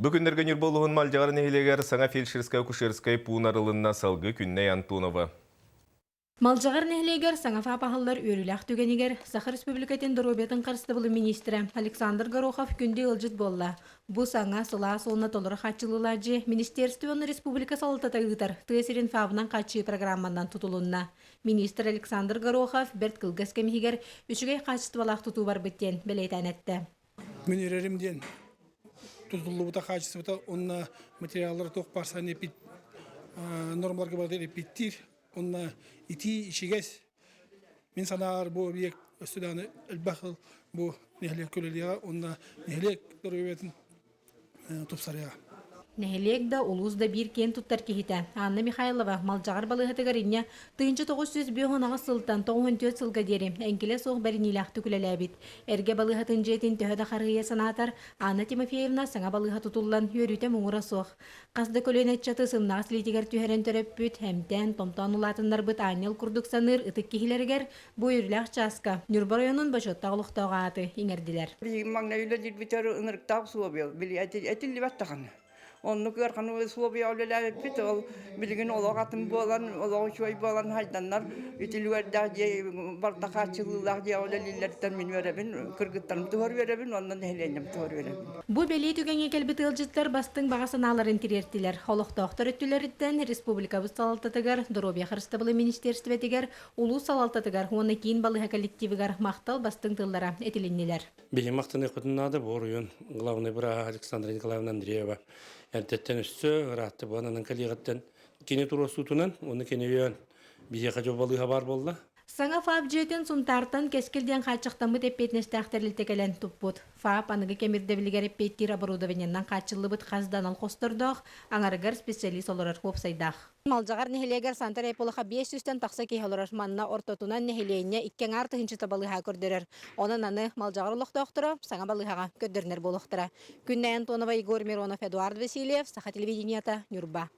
Бу күннэргэ Ньурба улууһун Малдьаҕар нэһилиэгэр саҥа фельдшерскай-акушерскай пуун арылынна, салгыы Күннэй Антонова. Малдьаҕар нэһилиэгэр саҥа ФАП аһыллар үөрүүлээх түгэнигэр Саха Республикатын доруобуйатын харыстабылын миниистирэ Александр Горохов күндү ыалдьыт буолла. Бу саҥа, сылаас уонна толору хааччыллыылаах дьиэ министерство уонна республика салалтата ыытар тыа сирин ФАП-ынан хааччыйыы программанан тутулунна. Министр Александр Горохов бэрт кылгас кэм иһигэр үчүгэй хаачыстыбалаах тутуу барбыт диэн бэлиэтээн эттэ. Мин эрэрим диэн тутуллубута хаачыстыбата уонна материаллара туох баар санэпид нормаларга барыта эппиттиир уонна итии ичигэс мин санааҕар бу объект өссө даҕаны элбэх сыл бу нэһилиэккэ үлэлиэҕэ уонна нэһилиэк доруобуйатын тупсарыаҕа. Нэһилиэк да, улуус да биир киэн туттар киһитэ Анна Михайлова Малдьаҕар балыыһатыгар инньэ 1958 сылтан 94 сылга диэри эҥкилэ суох бэриниилээхтик үлэлээбит. Эргэ балыыһатын дьиэтин төһө да харыһыйа санаатар, Анна Тимофеевна саҥа балыыһа тутуллан үөрүүтэ муҥура суох. Хас да көлүөнэ ыччаты сымнаҕас илиитигэр түһэрэн төрөппүт, эмтээн, томтоон улаатыннарбыт аанньал курдук саныыр ытык киһилэригэр бу үөрүүлээх чааска Ньурба оройуонун бочуоттаах олохтоох ааты иҥэрдилэр. Билигин маҥнай үлэлиирбитигэр ынырыктаах условия били этиллибэт даҕаны. Оннук ыарахан условия үлэлээбиппит ол билигин олох атын буолан, олох үчүгэй буолан хайданнар үтүлүгэрдээх дьиэ барда хааччыллыылаах дьиэҕэ үлэлииллэриттэн мин үөрэбин, кыргыттарым туһар үөрэбин уонна нэһилиэнньэм туһар үөрэбин. Бу бэлиэ түгэҥҥэ кэлбит ыалдьыттар бастыҥ баҕа санааларын тириэртилэр. Олохтоохтор өттүлэриттэн республикабыт салалтатыгар, доруобуйа харыстабылын министиэристибэтигэр, улуус салалтатыгар уонна киин балыыһа коллективыгар махтал бастыҥ тыллара этилиннилэр. Биһиги махтаныахпытын наада бу оройуон главный бырааһа Александра Николаевна Андреева эрдэттэн өссө ыраатта буолан кэлиэҕиттэн кини туруорсуутунан уонна кини өйөөн биһиэхэ дьол балыыһа баар буолла. Саҥа ФАП дьиэтин Сунтаартан Кэскил диэн хааччахтаммыт эппиэтинэстээх тэрилтэ кэлэн туппут. ФАП аныгы кэм ирдэбилигэр эппиэттиир оборудованиенан хааччыллыбыт хас да анал хостордоох, аҥарыгар специалист олорор уопсайдаах. Малдьаҕар нэһилиэгэр Сантар Эполоха 500-тэн тахса киһи олорор. Манна ортотунан нэһилиэнньэ икки аҥаар тыһыынчата балыыһа көрдөрөр. Онон аны Малдьаҕар олохтоохторо саҥа балыыһаҕа көрдөрүнэр буолуохтара. Күннэй Антонова, Егор Миронов, Эдуард Васильев, Саха телевидениета, Ньурба.